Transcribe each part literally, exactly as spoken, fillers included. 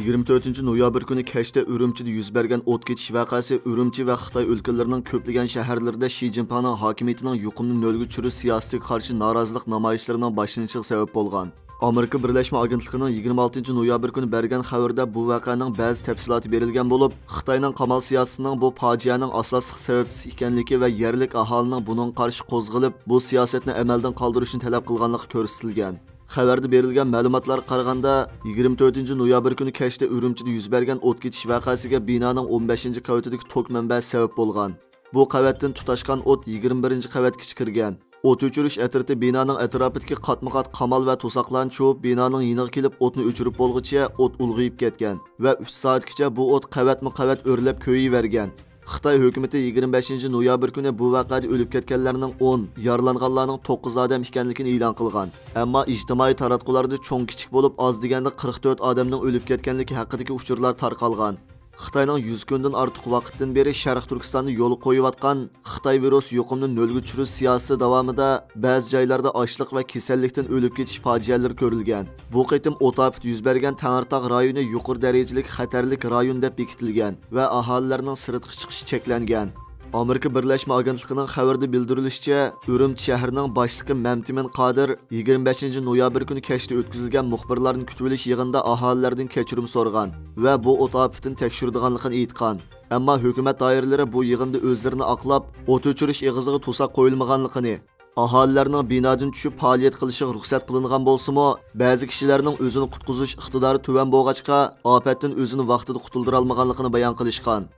يىگىرمە تۆتىنچى نويابىر كۈنى كەچتە ئۈرۈمچىدە يۈز بەرگەن ئوت كېتىش ۋەقەسى ئۈرۈمچى ۋە خىتاي ئۆلكىلىرىنىڭ كۆپلىگەن شەھەرلىرىدە شى جىنپىڭنىڭ ھاكىمىيىتىنىڭ يۇقۇمنى نۆلگە چۈشۈرۈش سىياسىتىگە قارشى نارازىلىق نامايىشلىرىنىڭ باشلىنىشىغا سەۋەب بولغان. ئامېرىكا بىرلەشمە ئاگېنتلىقىنىڭ يىگىرمە ئالتىنچى نويابىر كۈنى بەرگەن خەۋىرىدە بۇ ۋەقەنىڭ بەزى تەپسىلاتى بېرىلگەن بولۇپ، خىتاينىڭ قامال سىياسىتىنىڭ بۇ پاجىئەنىڭ ئاساسلىق سەۋەبچىسى ئىكەنلىكى ۋە يەرلىك ئاھالىنىڭ بۇنىڭغا قارشى قوزغىلىپ، بۇ سىياسەتنى ئەمەلدىن قالدۇرۇشنى تەلەپ قىلغانلىقى كۆرسىتىلگەن. خەۋەردە بېرىلگەن مەلۇماتلارغا قارىغاندا، يىگىرمە تۆتىنچى نويابىر كۈنى كەچتە ئۈرۈمچىدە يۈز بەرگەن ئوت كېتىش ۋەقەسىگە بىنانىڭ ئون بەشىنچى قەۋىتىدىكى توك مەنبەسى سەۋەب بولغان. بۇ قەۋەتتىن تۇتاشقان ئوت يىگىرمە بىرىنچى قەۋەتكىچە كىرگەن. ئوت ئۆچۈرۈش ئەترىتى بىنانىڭ ئەتراپىدىكى قاتمۇ قات قامال ۋە توساقلارنى چۇۋۇپ، بىنانىڭ يېنىغا كېلىپ ئوتنى ئۆچۈرۈپ بولغۇچە ئوت ئۇلغىيىپ كەتكەن ۋە ئۈچ سائەتكىچە بۇ ئوت قەۋەتمۇ قەۋەت ئۆرلەپ كۆيۈۋەرگەن. خىتاي ھۆكۈمىتى يىگىرمە بەشىنچى نويابىر كۈنى بۇ ۋەقەدە ئۆلۈپ كەتكەنلەرنىڭ ئون، يارىلانغانلارنىڭ توققۇز ئادەم ئىكەنلىكىنى ئېلان قىلغان. ئەمما ئىجتىمائىي تاراتقۇلاردا چوڭ كىچىك بولۇپ ئاز دېگەندە قىرىق تۆت ئادەمنىڭ ئۆلۈپ كەتكەنلىكى ھەققىدىكى ئۇچۇرلار تارقالغان. خىتاينىڭ يۈز كۈندىن ئارتۇق ۋاقىتتىن بېرى شەرقىي تۈركىستاندا يولغا قويۇۋاتقان خىتاي ۋىرۇسى يۇقۇمنى نۆلگە چۈشۈرۈش سىياسىتى داۋامىدا بەزى جايلاردا ئاچلىق ۋە كېسەللىكتىن ئۆلۈپ كېتىش پاجىئەلىرى كۆرۈلگەن. بۇ قېتىم ئوت ئاپىتى يۈز بەرگەن تەڭرىتاغ رايونى يۇقىرى دەرىجىلىك خەتەرلىك رايون دەپ بېكىتىلگەن ۋە ئاھالىلەرنىڭ سىرتقا چىقىشى چەكلەنگەن. ئامېرىكا بىرلەشمە ئاگېنتلىقىنىڭ خەۋىرىدە بىلدۈرۈلۈشىچە، ئۈرۈمچى شەھىرىنىڭ باشلىقى مەمتىمىن قادىر يىگىرمە بەشىنچى نويابىر كۈنى كەچتە ئۆتكۈزۈلگەن مۇخبىرلارنى كۈتۈۋېلىش يىغىنىدا ئاھالىلەردىن كەچۈرۈم سورىغان ۋە بۇ ئوت ئاپىتىنى تەكشۈرىدىغانلىقىنى ئېيتقان. ئەمما ھۆكۈمەت دائىرىلىرى بۇ يىغىندا ئۆزلىرىنى ئاقلاپ، ئوت ئۆچۈرۈش ئېغىزىغا توساق قويۇلمىغانلىقىنى، ئاھالىلەرنىڭ بىنادىن چۈشۈپ پائالىيەت قىلىشىغا رۇخسەت قىلىنغان بولسىمۇ، بەزى كىشىلەرنىڭ ئۆزىنى قۇتقۇزۇش ئىقتىدارى تۆۋەن بولغاچقا، ئاپەتتىن ئۆزىنى ۋاقتىدا قۇتۇلدۇرالمىغانلىقىنى بايان قىلىشقان.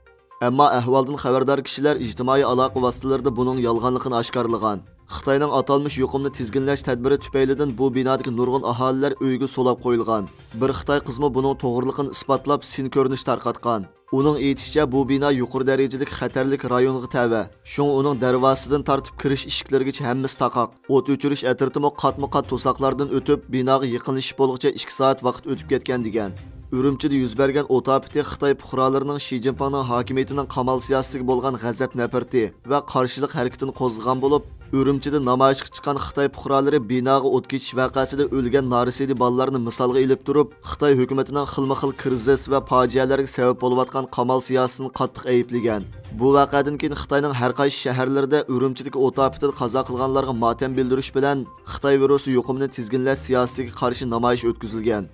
ئەمما ئەھۋالدىن خەۋەردار كىشىلەر ئىجتىمائىي ئالاقە ۋاسىتىلىرىدا بۇنىڭ يالغانلىقىنى ئاشكارىلىغان. خىتاينىڭ ئاتالمىش يۇقۇمنى تىزگىنلەش تەدبىرى تۈپەيلىدىن بۇ بىنادىكى نۇرغۇن ئاھالىلەر ئۆيىگە سولاپ قويۇلغان. بىر خىتاي قىزمۇ بۇنىڭ توغرىلىقىنى ئىسپاتلاپ، سىن كۆرۈنۈش تارقاتقان. ئۇنىڭ ئېيتىشىچە، بۇ بىنا يۇقىرى دەرىجىلىك خەتەرلىك رايونغا تەۋە. شۇڭا ئۇنىڭ دەرۋازىسىدىن تارتىپ كىرىش ئىشىكلىرىگىچە ھەممىسى تاقاق. ئوت ئۆچۈرۈش ئەترىتىمۇ قاتمۇ قات توساقلاردىن ئۆتۈپ، بىناغا يېقىنلىشىپ بولغۇچە ئىككى سائەت ۋاقىت ئۆتۈپ كەتكەن، دېگەن. ئۈرۈمچىدە يۈز بەرگەن ئوت ئاپىتى خىتاي پۇقرالىرىنىڭ شى جىنپىڭنىڭ ھاكىمىيىتىنىڭ قامال سىياسىتىگە بولغان غەزەپ نەپرىتى ۋە قارشىلىق ھەرىكىتىنى قوزغىغان بولۇپ، ئۈرۈمچىدە نامايىشقا چىققان خىتاي پۇقرالىرى بىناغا ئوت كېتىش ۋەقەسىدە ئۆلگەن نارەسىدە بالىلارنى مىسالغا ئېلىپ تۇرۇپ، خىتاي ھۆكۈمىتىنىڭ خىلمۇ خىل كىرىزىس ۋە پاجىئەلەرگە سەۋەب بولۇۋاتقان قامال سىياسىتىنى قاتتىق ئەيىبلىگەن. بۇ ۋەقەدىن كېيىن خىتاينىڭ ھەر قايسى شەھەرلىرىدە ئۈرۈمچىدىكى ئوت ئاپىتىدە قازا قىلغانلارغا ماتەم بىلدۈرۈش بىلەن، خىتاي ۋىرۇسى يۇقۇمىنى تىزگىنلەش سىياسىتىگە قارشى نامايىش ئۆتكۈزۈلگەن.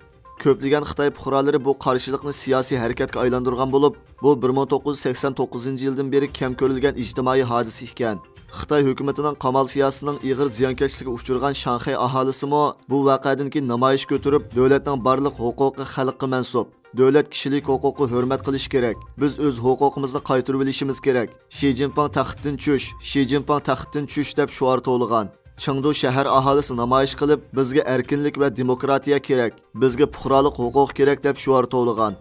كۆپلىگەن خىتاي پۇقرالىرى بۇ قارشىلىقنى سىياسىي ھەرىكەتكە ئايلاندۇرغان بولۇپ، بۇ بىر مىڭ توققۇز يۈز سەكسەن توققۇزىنچى يىلدىن بېرى كەم كۆرۈلگەن ئىجتىمائىي ھادىسە ئىكەن. خىتاي ھۆكۈمىتىنىڭ قامال سىياسىتىنىڭ ئېغىر زىيانكەشلىكىگە ئۇچرىغان شاڭخەي ئاھالىسىمۇ بۇ ۋەقەدىن كېيىن نامايىش كۆتۈرۈپ، دۆلەتنىڭ بارلىق ھوقۇقى خەلققە مەنسۇپ. دۆلەت كىشىلىك ھوقۇققا ھۆرمەت قىلىشى كېرەك. بىز ئۆز ھوقۇقىمىزنى قايتۇرۇۋېلىشىمىز كېرەك. شى جىنپىڭ تەختتىن چۈش، شى جىنپىڭ تەختتىن چۈش دەپ شوئار توۋلىغان. چېڭدۇ شەھەر ئاھالىسى نامايىش قىلىپ، بىزگە ئەركىنلىك ۋە دېموكراتىيە كېرەك، بىزگە پۇقرالىق ھوقۇق كېرەك دەپ شوئار توۋلىغان.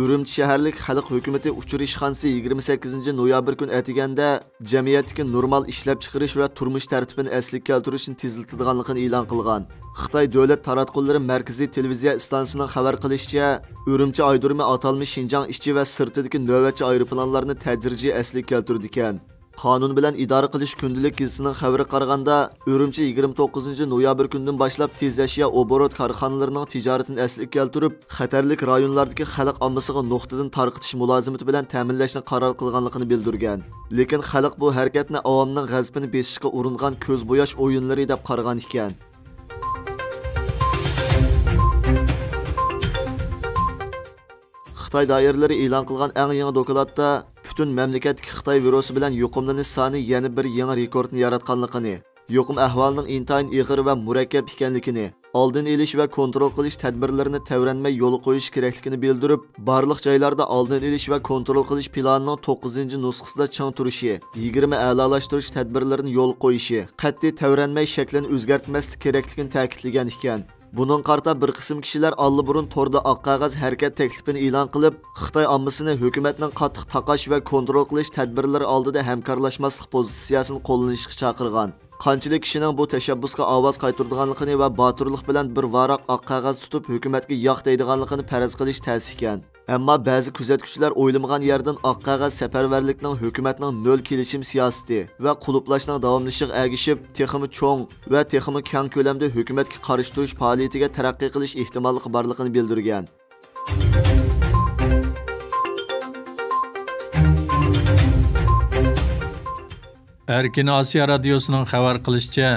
ئۈرۈمچى شەھەرلىك خەلق ھۆكۈمىتى ئۇچۇر ئىشخانىسى يىگىرمە سەككىزىنچى نويابىر كۈنى ئەتىگەندە جەمئىيەتتىكى نورمال ئىشلەپچىقىرىش ۋە تۇرمۇش تەرتىپىنى ئەسلىگە كەلتۈرۈشنى تېزلىتىدىغانلىقىنى ئېلان قىلغان. خىتاي دۆلەت تاراتقۇلىرى مەركىزىي تېلېۋىزىيە ئىستانسىسىنىڭ خەۋەر قىلىشىچە، ئۈرۈمچى ئايرودرومى ئاتالمىش شىنجاڭ ئىچى ۋە سىرتىدىكى نۆۋەتچى ئايروپىلانلارنى تەدرىجىي ئەسلىگە كەلتۈرىدىكەن. قانۇن بىلەن ئىدارە قىلىش كۈندىلىك گېزىتىنىڭ خەۋىرىگە قارىغاندا، ئۈرۈمچى يىگىرمە توققۇزىنچى نويابىر كۈنىدىن باشلاپ تېز ئەشيا ئوبوروت كارخانىلىرىنىڭ تىجارىتىنى ئەسلىگە كەلتۈرۈپ، خەتەرلىك رايونلاردىكى خەلق ئاممىسىغا نۇقتىدىن تارقىتىش مۇلازىمىتى بىلەن تەمىنلەشنى قارار قىلغانلىقىنى بىلدۈرگەن. لېكىن خەلق بۇ ھەرىكەتنى ئاۋامنىڭ غەزىپىنى بېسىشقا ئۇرۇنغان كۆز بوياش ئويۇنلىرى دەپ قارىغان ئىكەن. خىتاي دائىرىلىرى ئېلان قىلغان ئەڭ يېڭى دوكلاتتا پۈتۈن مەملىكەتتىكى خىتاي ۋىرۇسى بىلەن يۇقۇملىنىش سانى يەنە بىر يېڭى رېكورتنى ياراتقانلىقىنى، يۇقۇم ئەھۋالىنىڭ ئىنتايىن ئېغىر ۋە مۇرەككەپ ئىكەنلىكىنى، ئالدىنى ئېلىش ۋە كونترول قىلىش تەدبىرلىرىنى تەۋرەنمەي يولغا قويۇش كېرەكلىكىنى بىلدۈرۈپ، بارلىق جايلاردا ئالدىنى ئېلىش ۋە كونترول قىلىش پىلانىنىڭ توققۇزىنچى نۇسخىسىدا چىڭ تۇرۇشى، يىگىرمە ئەلالاشتۇرۇش تەدبىرلىرىنى يولغا قويۇشى، قەتئىي تەۋرەنمەي شەكلىنى ئۆزگەرتمەسلىك كېرەكلىكىنى تەكىتلىگەن ئىكەن. بۇنىڭغا قارىتا بىر قىسىم كىشىلەر ئاللىبۇرۇن توردا ئاق قەغەز ھەرىكەت تەكلىپىنى ئېلان قىلىپ، خىتاي ئاممىسىنى ھۆكۈمەتنىڭ قاتتىق تاقاش ۋە كونترول قىلىش تەدبىرلىرى ئالدىدا ھەمكارلاشماسلىق پوزىتسىيەسىنى قوللىنىشقا چاقىرغان. قانچىلىك كىشىنىڭ بۇ تەشەببۇسقا ئاۋاز قايتۇرىدىغانلىقىنى ۋە باتۇرلۇق بىلەن بىر ۋاراق ئاق قەغەز تۇتۇپ ھۆكۈمەتكە ياق دەيدىغانلىقىنى پەرەز قىلىش تەس ئىكەن. ئەمما بەزى كۆزەتكۈچىلەر ئويلىمىغان يەردىن ئاق قەغەز سەپەرۋەرلىكنىڭ ھۆكۈمەتنىڭ نۆل كېلىشىم سىياسىتى ۋە قۇلۇپلاشنىڭ داۋاملىشىشىغا ئەگىشىپ، تېخىمۇ چوڭ ۋە تېخىمۇ كەڭ كۆلەمدە ھۆكۈمەتكە قارشى تۇرۇش پائالىيىتىگە تەرەققىي قىلىش ئېھتىماللىقى بارلىقىنى بىلدۈرگەن. ئەركىن ئاسىيا رادىيوسىنىڭ خەۋەر قىلىشىچە،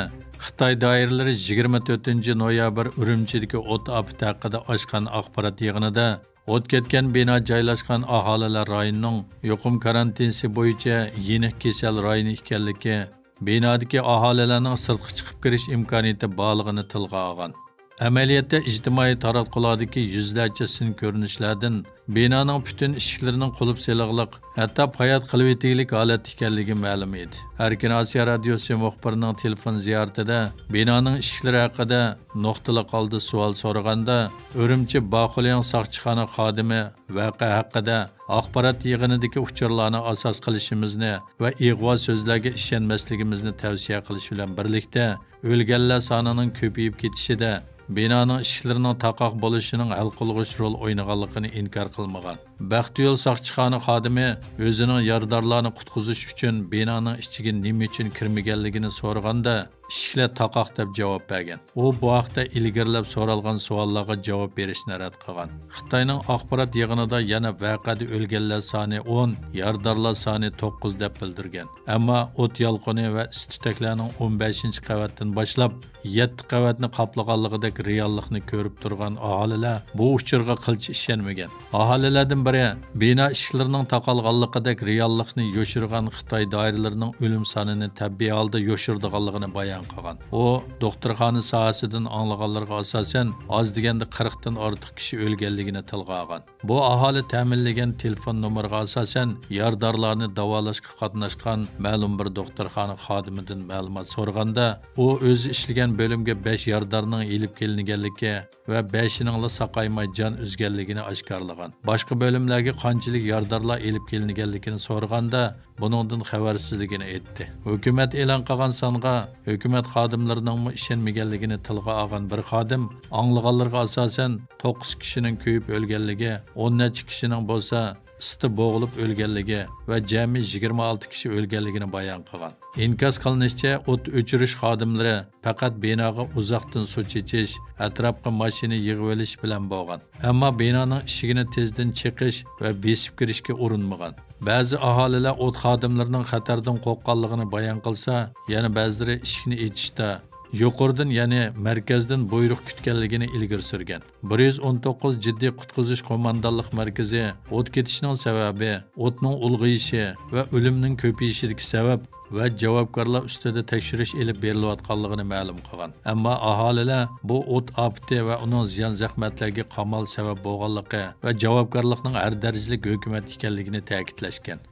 خىتاي دائىرىلىرى يىگىرمە تۆتىنچى نويابىر ئۈرۈمچىدىكى ئوت ئاپىتى ھەققىدە ئاچقان ئاخبارات يىغىنىدا، ئوت كەتكەن بىنا جايلاشقان ئاھالىلەر رايونىنىڭ يۇقۇم كارانتىنىسى بويىچە يېنىك كېسەل رايونى ئىكەنلىكى، بىنادىكى ئاھالىلەرنىڭ سىرتقا چىقىپ كىرىش ئىمكانىيىتى بارلىقىنى تىلغا ئالغان. ئەمەلىيەتتە ئىجتىمائىي تاراتقۇلاردىكى يۈزلەرچە سىن كۆرۈنۈشلەردىن بىنانىڭ پۈتۈن ئىشىكلىرىنىڭ قۇلۇپ سېلىغلىق، ھەتتا پايات قىلىۋېتىگلىك ھالەتتە ئىكەنلىكى مەلۇم ئىدى. ئەركىن ئاسىيا رادىيوسى مۇخبىرىنىڭ تېلېفون زىيارىتىدە بىنانىڭ ئىشىكلىرى ھەققىدە نۇقتىلىق ھالدا سوئال سورىغاندا، ئۈرۈمچى باخۇلياڭ ساقچىخانا خادىمى ۋەقە ھەققىدە ئاخبارات يىغىنىدىكى ئۇچۇرلارنى ئاساس قىلىشىمىزنى ۋە ئىغۋا سۆزلەرگە ئىشەنمەسلىكىمىزنى تەۋسىيە قىلىش بىلەن بىرلىكتە، ئۆلگەنلەر سانىنىڭ كۆپىيىپ كېتىشىدە بىنانىڭ ئىشىكلىرىنىڭ تاقاق بولۇشىنىڭ ھەل قىلغۇچ رول ئوينىغانلىقىنى ئىنكار قىلمىغان. بەخت يول ساقچىخانا خادىمى ئۆزىنىڭ يارىدارلارنى قۇتقۇزۇش ئۈچۈن بىنانىڭ ئىچىگە نېمە ئۈچۈن كىرمىگەنلىكىنى سورىغاندا، ئىشىكلەر تاقاق دەپ جاۋاب بەرگەن. ئۇ بۇ ھەقتە ئىلگىرىلەپ سورالغان سوئاللارغا جاۋاب بېرىشنى رەت قىلغان. خىتاينىڭ ئاخبارات يىغىنىدا يەنە ۋەقەدە ئۆلگەنلەر سانى ئون، يارىدارلار سانى توققۇز دەپ بىلدۈرگەن. ئەمما ئوت يالقۇنى ۋە ئىس تۈتەكلەرنىڭ ئون بەشىنچى قەۋەتتىن باشلاپ يەتتە قەۋەتنى قاپلىغانلىقىدەك رېئاللىقنى كۆرۈپ تۇرغان ئاھالىلەر بۇ ئۇچۇرغا قىلچە ئىشەنمىگەن. ئاھالىلەردىن بىرى بىنا ئىشىكلىرىنىڭ تاقالغانلىقىدەك رېئاللىقنى يوشۇرغان خىتاي دائىرىلىرىنىڭ ئۆلۈم سانىنى تەبىئىي ھالدا يوشۇرىدىغانلىقىنى بايان قىلغان. ئۇ دوختۇرخانا ساھەسىدىن ئاڭلىغانلىرىغا ئاساسەن، ئاز دېگەندە قىرىقتىن ئارتۇق كىشى ئۆلگەنلىكىنى تىلغا ئالغان. بۇ ئاھالە تەمىنلىگەن تېلېفون نومۇرىغا ئاساسەن، يارىدارلارنى داۋالاشقا قاتناشقان مەلۇم بىر دوختۇرخانا خادىمىدىن مەلۇمات سورىغاندا، ئۇ ئۆزى ئىشلىگەن بۆلۈمگە بەش يارىدارنىڭ ئېلىپ كېلىنگەنلىكى ۋە بەشىنىڭلا ساقايماي جان ئۈزگەنلىكىنى ئاشكارىلىغان. باشقا بۆلۈملەرگە قانچىلىك يارىدارلار ئېلىپ كېلىنگەنلىكىنى سورىغاندا، بۇنىڭدىن خەۋەرسىزلىكىنى ئېيتتى. ھۆكۈمەت ئېلان قىلغان سانغا ھۆكۈمەت خادىملىرىنىڭمۇ ئىشەنمىگەنلىكىنى تىلغا ئالغان بىر خادىم، ئاڭلىغانلىرىغا ئاساسەن، توققۇز كىشىنىڭ كۆيۈپ ئۆلگەنلىكى، ئون نەچچە كىشىنىڭ بولسا ئىسسىدا بوغۇلۇپ ئۆلگەنلىكى ۋە جەمئىي يىگىرمە ئالتە كىشى ئۆلگەنلىكىنى بايان قىلغان. ئىنكاس قىلىنىشىچە، ئوت ئۆچۈرۈش خادىملىرى پەقەت بىناغا ئۇزاقتىن سۇ چېچىش، ئەتراپقا ماشىنا يىغىۋېلىش بىلەن بولغان. ئەمما بىنانىڭ ئىشىكىنى تېزدىن چېقىش ۋە بېسىپ كىرىشكە ئۇرۇنمىغان. بەزى ئاھالىلەر ئوت خادىملىرىنىڭ خەتەردىن قورققانلىقىنى بايان قىلسا، يەنە بەزىلىرى ئىشىكنى ئېچىشتا يۇقىرىدىن، يەنى مەركەزدىن بۇيرۇق كۈتكەنلىكىنى ئىلگىرى سۈرگەن. بىر يۈز ئون توققۇز جىددىي قۇتقۇزۇش قوماندانلىق مەركىزى ئوت كېتىشنىڭ سەۋەبى، ئوتنىڭ ئۇلغىيىشى ۋە ئۆلۈمنىڭ كۆپىيىشىدىكى سەۋەب ۋە جاۋابكارلار ئۈستىدە تەكشۈرۈش ئېلىپ بېرىلىۋاتقانلىقىنى مەلۇم قىلغان. ئەمما ئاھالىلەر بۇ ئوت ئاپىتى ۋە ئۇنىڭ زىيان زەخمەتلەرگە قامال سەۋەب بولغانلىقى ۋە جاۋابكارلىقنىڭ ھەر دەرىجىلىك ھۆكۈمەت ئىكەنلىكىنى تەكىتلەشكەن.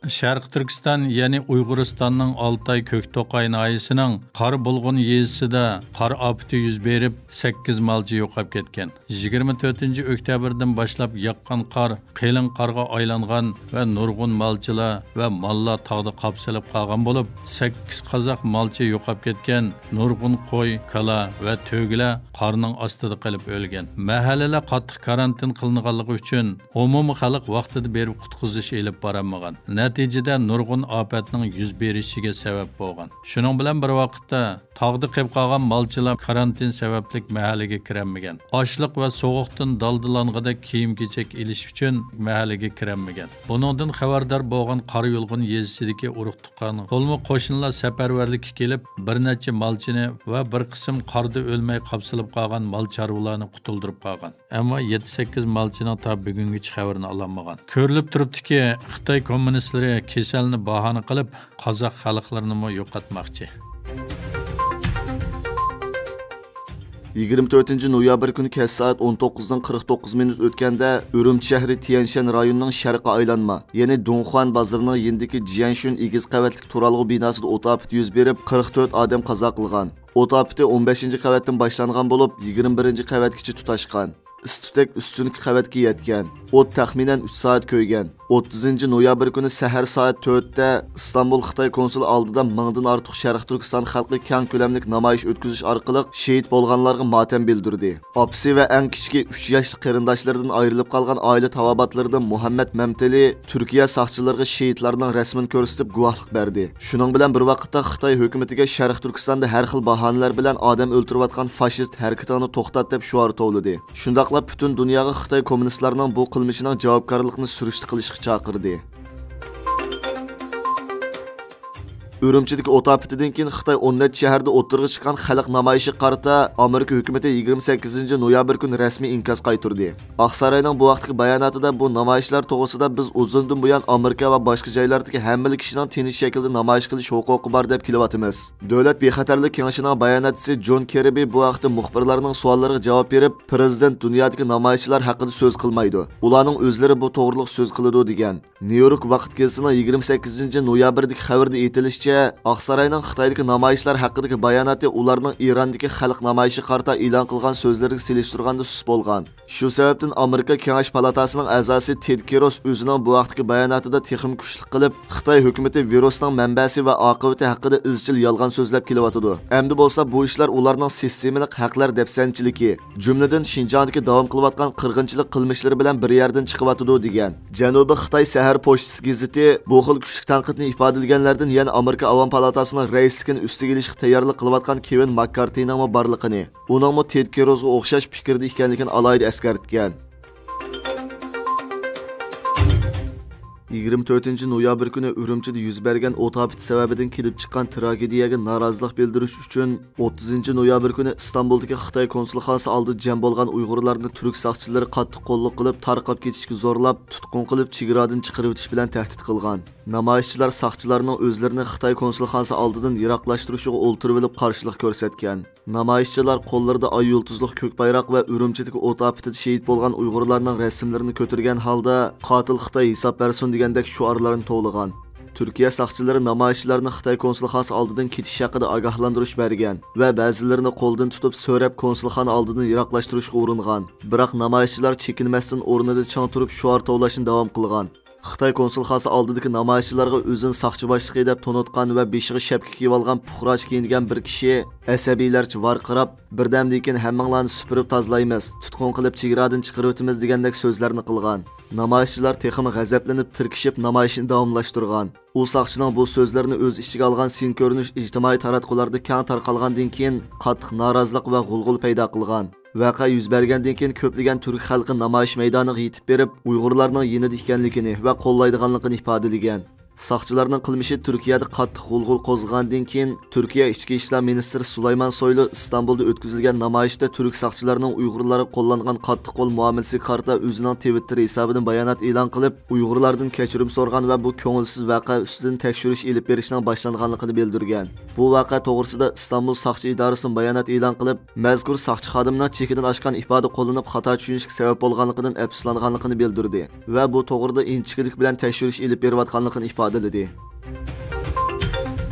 شەرقىي تۈركىستان، يەنى ئۇيغۇرىستاننىڭ ئالتاي كۆكتوقاي ناھىيەسىنىڭ قارا بۇلغۇن يېزىسىدا قار ئاپىتى يۈز بېرىپ، سەككىز مالچى يوقاپ كەتكەن. يىگىرمە تۆتىنچى ئۆكتەبىردىن باشلاپ ياغقان قار قېلىن قارغا ئايلانغان ۋە نۇرغۇن مالچىلار ۋە ماللار تاغدا قاپسىلىپ قالغان بولۇپ، سەككىز قازاق مالچى يوقاپ كەتكەن، نۇرغۇن قوي، كالا ۋە تۆگىلەر قارنىڭ ئاستىدا قېلىپ ئۆلگەن. مەھەللىلەر قاتتىق كارانتىن قىلىنغانلىقى ئۈچۈن، ئومۇمىي خەلق ۋاقتىدا بېرىپ قۇتقۇزۇش ئېلىپ بارالمىغان. نەتىجىدە نۇرغۇن ئاپەتنىڭ يۈز بېرىشىگە سەۋەب بولغان. شۇنىڭ بىلەن بىر ۋاقىتتا، تاغدا قېلىپ قالغان مالچىلار كارانتىن سەۋەبلىك مەھەللىگە كىرەلمىگەن. ئاشلىق ۋە سوغۇقتىن دالدىلانغۇدەك كىيىم-كېچەك ئېلىش ئۈچۈن مەھەللىگە كىرەلمىگەن. بۇنىڭدىن خەۋەردار بولغان قارا يۇلغۇن يېزىسىدىكى ئۇرۇق-تۇغقان، تولىمۇ قوشنىلار سەپەرۋەرلىككە كېلىپ، بىر نەچچە مالچىنى ۋە بىر قىسىم قاردا ئۆلمەي قاپسىلىپ قالغان مال چارۋىلارنى قۇتۇلدۇرۇپ قالغان. ئەمما يەتتە سەككىز مالچىنىڭ تا بۈگۈنگىچە خەۋىرىنى ئالالمىغان. كۆرۈلۈپ تۇرۇپتۇكى، خىتاي كوممۇنىستلىرى كېسەلنى باھانە قىلىپ، قازاق خەلقلىرىنىمۇ يوقاتماقچى. يىگىرمە تۆتىنچى نويابىر كۈنى كەچ سائەت ئون توققۇزدىن قىرىق توققۇز مىنۇت ئۆتكەندە، ئۈرۈمچى شەھىرى تيەنشەن رايونىنىڭ شەرقىي ئايلانما، يەنى دۇڭخۇەن بازىرىنىڭ يېنىدىكى جيەنشۈن ئېگىز قەۋەتلىك تۇرالغۇ بىناسىدا ئوت ئاپىتى يۈز بېرىپ، قىرىق تۆت ئادەم قازا قىلغان. ئوت ئاپىتى ئون بەشىنچى قەۋەتتىن باشلانغان بولۇپ، يىگىرمە بىرىنچى قەۋەتكىچە تۇتاشقان. ئىس تۈتەك ئۈستۈنكى قەۋەتكە يەتكەن. ئوت تەخمىنەن ئۈچ سائەت كۆيگەن. ئوتتۇزىنچى نويابىر كۈنى سەھەر سائەت تۆتتە ئىستانبۇل خىتاي كونسۇلى ئالدىدا مىڭدىن ئارتۇق شەرقىي تۈركىستان خەلقى كەڭ كۆلەملىك نامايىش ئۆتكۈزۈش ئارقىلىق شېھىت بولغانلارغا ماتەم بىلدۈردى. ئاپىسى ۋە ئەڭ كىچىكى ئۈچ ياشلىق قېرىنداشلىرىدىن ئايرىلىپ قالغان ئائىلە تاۋابىئاتلىرىدىن مۇھەممەد مەمتىلى تۈركىيە ساقچىلىرىغا شېھىتلارنىڭ رەسىمىنى كۆرسىتىپ گۇۋاھلىق بەردى. شۇنىڭ بىلەن بىر ۋاقىتتا، خىتاي ھۆكۈمىتىگە شەرقىي تۈركىستاندا ھەر خىل باھانىلەر بىلەن ئادەم ئۆلتۈرۈۋاتقان فاشىست ھەرىكىتىڭنى توختات دەپ شوئار توۋلىدى. شۇنداقلا پۈتۈن دۇنياغا خىتاي كوممۇنىستلارنىڭ بۇ قىلمىشىنىڭ جاۋابكارلىقىنى سۈرۈشتە قىلىشقا چاقىردى. ئۈرۈمچىدىكى ئوت ئاپىتىدىن كېيىن خىتاي ئون نەچچە شەھەردە ئوتتۇرىغا چىققان خەلق نامايىشىغا قارىتا ئامېرىكا ھۆكۈمىتى يىگىرمە سەككىزىنچى نويابىر كۈنى رەسمىي ئىنكاس قايتۇردى. ئاقساراينىڭ بۇ ۋاقىتتىكى باياناتىدا بۇ نامايىشلار توغرىسىدا بىز ئۇزۇندىن بۇيان ئامېرىكا ۋە باشقا جايلاردىكى ھەممىلا كىشىنىڭ تىنچ شەكىلدە نامايىش قىلىش ھوقۇقى بار دەپ كېلىۋاتىمىز. دۆلەت بىخەتەرلىك كېڭىشىنىڭ باياناتچىسى جون كىربى بۇ ھەقتە مۇخبىرلارنىڭ سوئاللىرىغا جاۋاب بېرىپ، پىرېزىدېنت دۇنيادىكى نامايىشچىلار ھەققىدە سۆز قىلمايدۇ. ئۇلارنىڭ ئۆزلىرى بۇ توغرىلىق سۆز قىلىدۇ، دېگەن. نيۇ يورك ۋاقىت گېزىتىنىڭ يىگىرمە سەككىزىنچى نويابىردىكى خەۋىرىدە ئېيتىلىشىچە، ئاقساراينىڭ خىتايدىكى نامايىشلار ھەققىدىكى باياناتى ئۇلارنىڭ ئىراندىكى خەلق نامايىشىغا قارىتا ئېلان قىلغان سۆزلىرىگە سېلىشتۇرغاندا سۇس بولغان. شۇ سەۋەبتىن ئامېرىكا كېڭەش پالاتاسىنىڭ ئەزاسى تېد كىروس ئۆزىنىڭ بۇ ھەقتىكى باياناتىدا تېخىمۇ كۈچلۈك قىلىپ، خىتاي ھۆكۈمىتى ۋىرۇسنىڭ مەنبەسى ۋە ئاقىۋىتى ھەققىدە ئىزچىل يالغان سۆزلەپ كېلىۋاتىدۇ. ئەمدى بولسا بۇ ئىشلار ئۇلارنىڭ سىستېمىلىق ھەقلەر دەپسەندىچىلىكى، جۈملىدىن شىنجاڭدىكى داۋام قىلىۋاتقان قىرغىنچىلىق قىلمىشلىرى بىلەن بىر يەردىن چىقىۋاتىدۇ، دېگەن. جەنۇبىي خىتاي سەھەر پوچتىسى گېزىتى بۇ خىل كۈچلۈك تەنقىدنى ئىپادىلىگەنلەردىن يەنە ئامېرىكا ئاۋام پالاتاسىنىڭ رەئىسلىكىنى ئۈستىگە ئېلىشقا تەييارلىق قىلىۋاتقان كېۋىن ماككارتىنىڭمۇ بارلىقىنى، ئۇنىڭمۇ تېد كىروزغا ئوخشاش پىكىردە ئىكەنلىكىنى ئالاھىدە ئەسكەرتكەن. يىگىرمە تۆتىنچى نويابىر كۈنى ئۈرۈمچىدە يۈز بەرگەن ئوت ئاپىتى سەۋەبىدىن كېلىپ چىققان تراگېدىيەگە نارازىلىق بىلدۈرۈش ئۈچۈن، ئوتتۇزىنچى نويابىر كۈنى ئىستانبۇلدىكى خىتاي كونسۇلخانىسى ئالدىدا جەم بولغان ئۇيغۇرلارنى تۈرك ساقچىلىرى قاتتىق قوللۇق قىلىپ، تارقاپ كېتىشكە زورلاپ، تۇتقۇن قىلىپ، چېگرادىن چىقىرىۋېتىش بىلەن تەھدىت قىلغان. نامايىشچىلار ساقچىلارنىڭ ئۆزلىرىنى خىتاي كونسۇلخانىسى ئالدىدىن يىراقلاشتۇرۇشىغا ئولتۇرۇۋېلىپ قارشىلىق كۆرسەتكەن. نامايىشچىلار قوللىرىدا ئاي يۇلتۇزلۇق كۆك بايراق ۋە ئۈرۈمچىدىكى ئوت ئاپىتىدە شېھىت بولغان ئۇيغۇرلارنىڭ رەسىملىرىنى كۆتۈرگەن ھالدا، «قاتىل خىتاي ھېساب بەرسۇن» دېگەندەك شوئارلارنى توۋلىغان. تۈركىيە ساقچىلىرى نامايىشچىلارنى خىتاي كونسۇلخانىسى ئالدىدىن كېتىش ھەققىدە ئاگاھلاندۇرۇش بەرگەن ۋە بەزىلىرىنى قولدىن تۇتۇپ سۆرەپ كونسۇلخانا ئالدىدىن يىراقلاشتۇرۇشقا ئۇرۇنغان. بىراق نامايىشچىلار چېكىنمەستىن ئورنىدا چىڭ تۇرۇپ شوئار توۋلاشنى داۋام قىلغان. خىتاي كونسۇلخانىسى ئالدىدىكى نامايىشچىلارغا ئۆزىنى ساقچى باشلىقى دەپ تونۇتقان ۋە بېشىغا شەپكە كىيىۋالغان پۇقراچە كىيىنگەن بىر كىشى ئەسەبىيلەرچە ۋارقىراپ، «بىردەمدىن كېيىن ھەممىڭلارنى سۈپۈرۈپ تازىلايمىز، تۇتقۇن قىلىپ چېگرادىن چىقىرىۋېتىمىز» دېگەندەك سۆزلەرنى قىلغان. نامايىشچىلار تېخىمۇ غەزەپلىنىپ تىركىشىپ نامايىشنى داۋاملاشتۇرغان. ئۇ ساقچىنىڭ بۇ سۆزلىرىنى ئۆز ئىچىگە ئالغان سىن كۆرۈنۈش ئىجتىمائىي تاراتقۇلاردا كەڭ تارقالغاندىن كېيىن قاتتىق نارازىلىق ۋە غۇلغۇلا پەيدا قىلغان. ۋەقە يۈز بەرگەندىن كېيىن كۆپلىگەن تۈرك خەلقى نامايىش مەيدانىغا يېتىپ بېرىپ، ئۇيغۇرلارنىڭ يېنىدا ئىكەنلىكىنى ۋە قوللايدىغانلىقىنى ئىپادىلىگەن. ساقچىلارنىڭ قىلمىشى تۈركىيەدە قاتتىق غۇلغۇلا قوزغىغاندىن كېيىن، تۈركىيە ئىچكى ئىشلار مىنىستىرى سۇلايمان سويلۇ ئىستانبۇلدا ئۆتكۈزۈلگەن نامايىشتا تۈرك ساقچىلارنىڭ ئۇيغۇرلارغا قوللانغان قاتتىق قول مۇئامىلىسىگە قارىتا ئۆزىنىڭ تىۋىتتېر ھېسابىدىن بايانات ئېلان قىلىپ، ئۇيغۇرلاردىن كەچۈرۈم سورىغان ۋە بۇ كۆڭۈلسىز ۋەقە ئۈستىدىن تەكشۈرۈش ئېلىپ بېرىشنىڭ باشلانغانلىقىنى بىلدۈرگەن. بۇ ۋەقە توغرىسىدا ئىستانبۇل ساقچى ئىدارىسىمۇ بايانات ئېلان قىلىپ، مەزكۇر ساقچى خادىمنىڭ چېكىدىن ئاشقان ئىپادە قوللىنىپ، خاتا چۈشىنىشكە سەۋەب بولغانلىقىدىن ئەپسۇسلانغانلىقىنى بىلدۈردى ۋە بۇ توغرىدا ئىنچىكىلىك بىلەن تەكشۈرۈش ئېلىپ بېرىۋاتقانلىقىنى ئىپادىلىدى.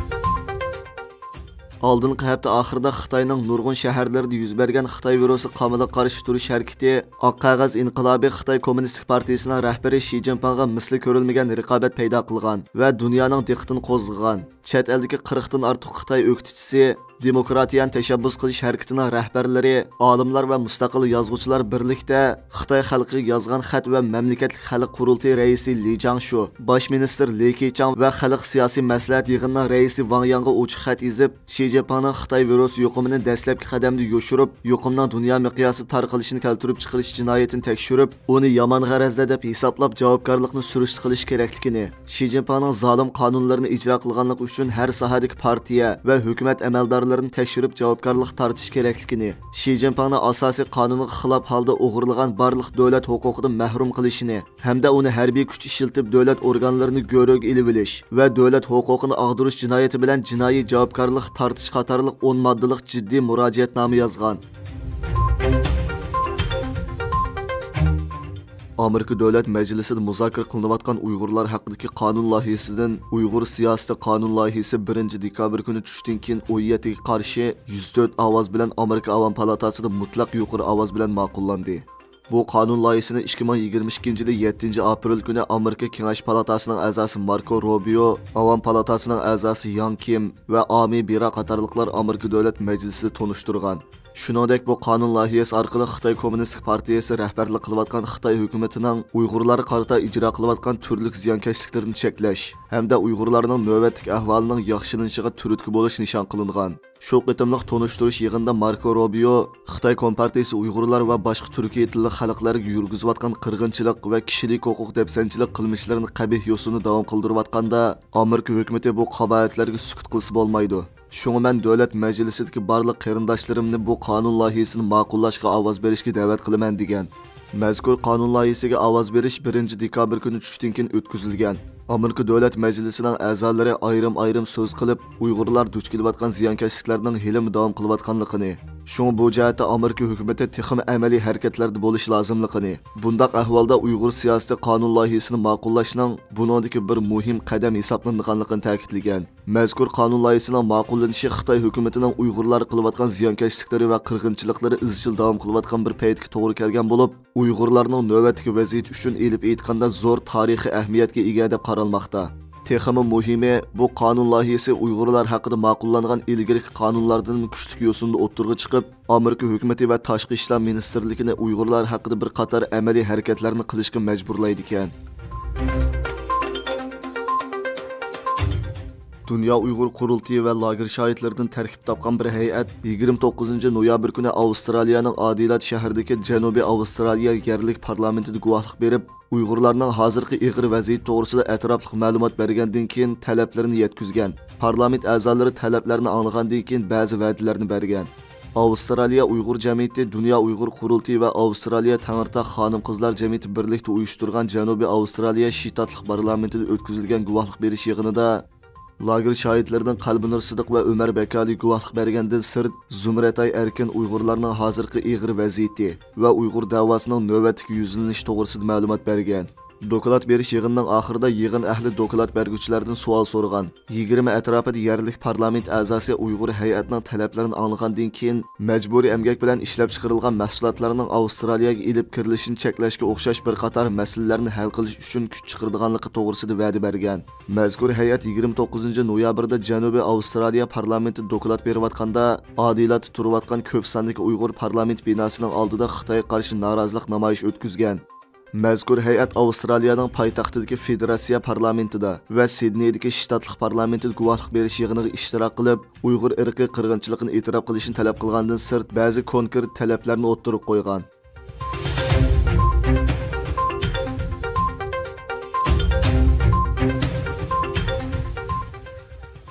ئالدىنقى ھەپتە ئاخىرىدا خىتاينىڭ نۇرغۇن شەھەرلىرىدە يۈز بەرگەن خىتاي ۋىرۇسى قامىلىغا قارشى تۇرۇش ھەرىكىتى ئاق قەغەز ئىنقىلابى خىتاي كوممۇنىستىك پارتىيىسىنىڭ رەھبىرى شى جىنپىڭغا مىسلى كۆرۈلمىگەن رىقابەت پەيدا قىلغان ۋە دۇنيانىڭ دىققىتىنى قوزغىغان. چەت ئەلدىكى قىرىقتىن ئارتۇق خىتاي ئۆكتىچىسى، دېموكراتىيەنى تەشەببۇس قىلىش ھەرىكىتىنىڭ رەھبەرلىرى، ئالىملار ۋە مۇستەقىل يازغۇچىلار بىرلىكتە خىتاي خەلقىگە يازغان خەت ۋە مەملىكەتلىك خەلق قۇرۇلتىيى رەئىسى لى جاڭشۇ، باش مىنىستىر لى كېچاڭ ۋە خەلق سىياسىي مەسلىھەت يىغىنىنىڭ رەئىسى ۋاڭ ياڭغا ئوچۇق خەت يېزىپ، شى جىنپىڭنىڭ خىتاي ۋىرۇسى يۇقۇمىنى دەسلەپكى قەدەمدە يوشۇرۇپ، يۇقۇمنىڭ دۇنيا مىقياسىدا تارقىلىشىنى كەلتۈرۈپ چىقىرىش جىنايىتىنى تەكشۈرۈپ، ئۇنى يامان غەرەزدە دەپ ھېسابلاپ، جاۋابكارلىقنى سۈرۈشتە قىلىش كېرەكلىكىنى، شى جىنپىڭنىڭ زالىم قانۇنلىرىنى ئىجرا قىلغانلىقى ئۈچۈن ھەر ساھەدىكى پارتىيە ۋە ھۆكۈمەت ئەمەلدارلىرىنى تەكشۈرۈپ جاۋابكارلىققا تارتىش كېرەكلىكىنى، شى جىنپىڭنى ئاساسىي قانۇنغا خىلاپ ھالدا ئوغرىلىغان بارلىق دۆلەت ھوقۇقىدىن مەھرۇم قىلىشىنى ھەمدە ئۇنى ھەربىي كۈچ ئىشلىتىپ دۆلەت ئورگانلىرىنى گۆرۈگە ئېلىۋېلىش ۋە دۆلەت ھوقۇقىنى ئاغدۇرۇش جىنايىتى بىلەن جىنايى جاۋابكارلىققا تارتىش قاتارلىق ئون ماددىلىق جىددىي مۇراجىئەتنامە يازغان. ئامېرىكا دۆلەت مەجلىسىدە مۇزاكىرە قىلىنىۋاتقان ئۇيغۇرلار ھەققىدىكى قانۇن لايىھىسىدىن ئۇيغۇر سىياسىتى قانۇن لايىھىسى بىرىنچى دېكابىر كۈنى چۈشتىن كېيىن ئون يەتتىگە قارشى يۈز تۆت ئاۋاز بىلەن ئامېرىكا ئاۋام پالاتاسىدا مۇتلەق يۇقىرى ئاۋاز بىلەن ماقۇللاندى. بۇ قانۇن لايىھىسىنى ئىككى مىڭ يىگىرمە ئىككىنچى يىلى يەتتىنچى ئاپرېل كۈنى ئامېرىكا كېڭەش پالاتاسىنىڭ ئەزاسى ماركو روبىيو، ئاۋام پالاتاسىنىڭ ئەزاسى ياڭ كىم ۋە ئامى بىرا قاتارلىقلار ئامېرىكا دۆلەت مەجلىسىدە تونۇشتۇرغان. شۇنىڭدەك بۇ قانۇن لايىھەسى ئارقىلىق خىتاي كوممۇنىستىك پارتىيەسى رەھبەرلىك قىلىۋاتقان خىتاي ھۆكۈمىتىنىڭ ئۇيغۇرلارغا قارىتا ئىجرا قىلىۋاتقان تۈرلۈك زىيانكەشلىكلىرىنى چەكلەش ھەمدە ئۇيغۇرلارنىڭ نۆۋەتتىكى ئەھۋالىنىڭ ياخشىلىنىشىغا تۈرتكە بولۇش نىشان قىلىنغان. شۇ قېتىملىق تونۇشتۇرۇش يىغىنىدا ماركو روبىيو خىتاي كومپارتىيىسى ئۇيغۇرلار ۋە باشقا تۈركىي تىللىق خەلقلەرگە يۈرگۈزۈۋاتقان قىرغىنچىلىق ۋە كىشىلىك ھوقۇق دەپسەندىچىلىك قىلمىشلىرىنى قەبىھ يوسۇندا داۋام قىلدۇرۇۋاتقاندا، ئامېرىكا ھۆكۈمىتى بۇ قاباھەتلەرگە سۈكۈت قىلسا بولمايدۇ. شۇڭا مەن دۆلەت مەجلىسىدىكى بارلىق قېرىنداشلىرىمنى بۇ قانۇن لايىھىسىنى ماقۇللاشقا ئاۋاز بېرىشكە دەۋەت قىلىمەن، دېگەن. مەزكۇر قانۇن لايىھىسىگە ئاۋاز بېرىش بىرىنچى دېكابىر كۈنى چۈشتىن كېيىن ئۆتكۈزۈلگەن. ئامېرىكا دۆلەت مەجلىسىنىڭ ئەزالىرى ئايرىم-ئايرىم سۆز قىلىپ، ئۇيغۇرلار دۇچ كېلىۋاتقان زىيانكەشلىكلەرنىڭ ھېلىمۇ داۋام قىلىۋاتقانلىقىنى، شۇڭا بۇ جەھەتتە ئامېرىكا ھۆكۈمىتى تېخىمۇ ئەمەلىي ھەرىكەتلەردە بولۇشى لازىملىقىنى، بۇنداق ئەھۋالدا ئۇيغۇر سىياسىتى قانۇن لايىھىسىنى ماقۇللاشنىڭ بۇنىڭدىكى بىر مۇھىم قەدەم ھېسابلىنىدىغانلىقىنى تەكىتلىگەن. مەزكۇر قانۇن لايىھىسىنىڭ ماقۇللىنىشى خىتاي ھۆكۈمىتىنىڭ ئۇيغۇرلارغا قىلىۋاتقان زىيانكەشلىكلىرى ۋە قىرغىنچىلىقلىرى ئىزچىل داۋام قىلىۋاتقان بىر پەيتكە توغرا كەلگەن بولۇپ، ئۇيغۇرلارنىڭ نۆۋەتتىكى ۋەزىيىتى ئۈچۈن ئېلىپ ئېيتقاندا زور تارىخىي ئەھمىيەتكە ئىگە دەپ قارالماقتا. تېخىمۇ مۇھىمى، بۇ قانۇن لايىھىسى ئۇيغۇرلار ھەققىدە ماقۇللانغان ئىلگىرىكى قانۇنلاردىن كۈچلۈك يوسۇندا ئوتتۇرىغا چىقىپ، ئامېرىكا ھۆكۈمىتى ۋە تاشقى ئىشلار مىنىستىرلىكىنى ئۇيغۇرلار ھەققىدە بىر قاتار ئەمەلىي ھەرىكەتلەرنى قىلىشقا مەجبۇرلايدىكەن. دۇنيا ئۇيغۇر قۇرۇلتىيى ۋە لاگېر شاھىتلىرىدىن تەركىب تاپقان بىر ھەيئەت يىگىرمە توققۇزىنچى نويابىر كۈنى ئاۋسترالىيەنىڭ ئادېلايد شەھىرىدىكى جەنۇبىي ئاۋسترالىيە يەرلىك پارلامېنتىدا گۇۋاھلىق بېرىپ، ئۇيغۇرلارنىڭ ھازىرقى ئېغىر ۋەزىيىتى توغرىسىدا ئەتراپلىق مەلۇمات بەرگەندىن كېيىن تەلەپلىرىنى يەتكۈزگەن. پارلامېنت ئەزالىرى تەلەپلەرنى ئاڭلىغاندىن كېيىن بەزى ۋەدىلەرنى بەرگەن. ئاۋسترالىيە ئۇيغۇر جەمئىيىتى، دۇنيا ئۇيغۇر قۇرۇلتىيى ۋە ئاۋسترالىيە تەڭرىتاغ خانىم-قىزلار جەمئىيىتى بىرلىكتە ئۇيۇشتۇرغان جەنۇبىي ئاۋسترالىيە شتاتلىق پارلامېنتىدا ئۆتكۈزۈلگەن گۇۋاھلىق بېرىش يىغىنىدا، لاگېر شاھىتلىرىدىن قەلبىنۇر سىدىق ۋە ئۆمەر بەكالى گۇۋاھلىق بەرگەندىن سىرت، زۇمرەتئاي ئەركىن ئۇيغۇرلارنىڭ ھازىرقى ئېغىر ۋەزىيىتى ۋە ئۇيغۇر دەۋاسىنىڭ نۆۋەتتىكى يۈزلىنىشى توغرىسىدا مەلۇمات بەرگەن. دوكلات بېرىش يىغىنىنىڭ ئاخىرىدا يىغىن ئەھلى دوكلات بەرگۈچىلەردىن سوئال سورىغان. يىگىرمە ئەتراپىدا يەرلىك پارلامېنت ئەزاسى ئۇيغۇر ھەيئەتنىڭ تەلەپلىرىنى ئاڭلىغاندىن كېيىن، مەجبۇرىي ئەمگەك بىلەن ئىشلەپچىقىرىلغان مەھسۇلاتلارنىڭ ئاۋسترالىيەگە ئېلىپ كىرىلىشىنى چەكلەشكە ئوخشاش بىر قاتار مەسىلىلەرنى ھەل قىلىش ئۈچۈن كۈچ چىقىرىدىغانلىقى توغرىسىدا ۋەدە بەرگەن. مەزكۇر ھەيئەت يىگىرمە توققۇزىنچى نويابىردا جەنۇبىي ئاۋسترالىيە پارلامېنتىدا دوكلات بېرىۋاتقاندا، ئادېلايدتا تۇرۇۋاتقان كۆپ ساندىكى ئۇيغۇر پارلامېنت بىناسىنىڭ ئالدىدا خىتايغا قارشى نارازىلىق نامايىشى ئۆتكۈزگەن. مەزكۇر ھەيئەت ئاۋسترالىيەنىڭ پايتەختىدىكى فېدېراتسىيە پارلامېنتىدا ۋە سىدنېيدىكى شتاتلىق پارلامېنتىدا گۇۋاھلىق بېرىش يىغىنىغا ئىشتىراك قىلىپ، ئۇيغۇر ئىرقىي قىرغىنچىلىقىنى ئېتىراپ قىلىشنى تەلەپ قىلغاندىن سىرت، بەزى كونكرېت تەلەپلەرنى ئوتتۇرىغا قويغان.